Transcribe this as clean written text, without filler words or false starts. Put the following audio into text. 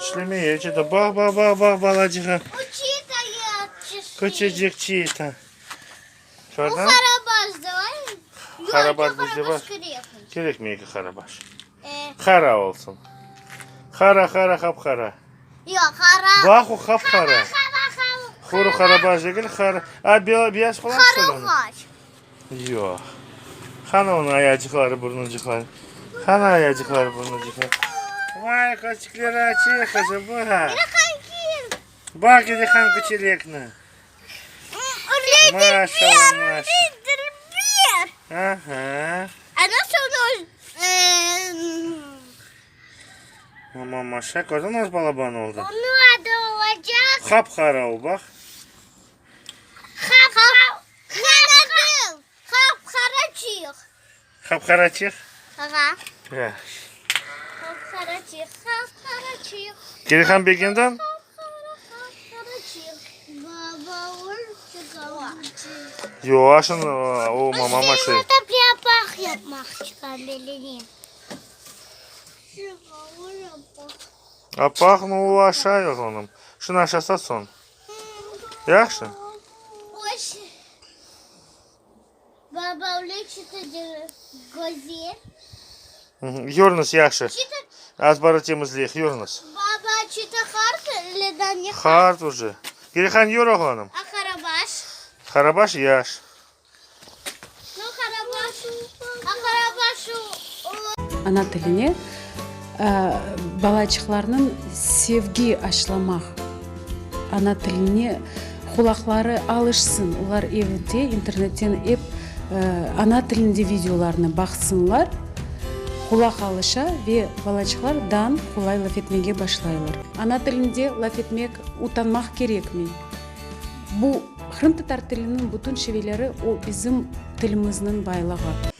Tişlemey, çita. Baq, baq, baq, baq, balacığa. Küçücik çita. Kördiñ? Qarabaş bizde bar. Kerekmey ki qarabaş. Qara olsun. Qara, qara, qap-qara. Baq, o qap-qara. Quru qarabaş degil, qara. A, beyaz qulaq Yoq. Qana onıñ ayacıqları, burnucıqları? Qana ayacıqları, burnucıqları? Vay, közçikleri açıq, qızım, baq. Baq, Gedihan küçelekni. Maşallah, maşallah. Aha. Aman, maşa, kördiñ nasıl balaban oldı? Qap-qara o, baq. Qap-qara çiq? Kerihan begendiñ? Yoq, aşın o mamam aşay. Appaq, no, o aşay oğlanım. Şunı aşasa soñ. Yahşı. Yürüñiz, yahşı. Azbarı temizleyik, yürüñiz. Qart uje. Gelihan, yür, oğlanım. Qarabaş yaş. Ana tiline balaçıqlarnıñ sevgi aşlamaq, ana tiline qulaqları alışsın, olar evde internetten ep ana tilinde videolarnı baqsınlar, qulaq alışa ve balaçıqlar dan qolay laf etmege başlaylar. Ana tilinde laf etmek utanmaq kerekmey. Bu qırımtatar tiliniñ bütün şiveleri o bizim tilimizniñ baylığı.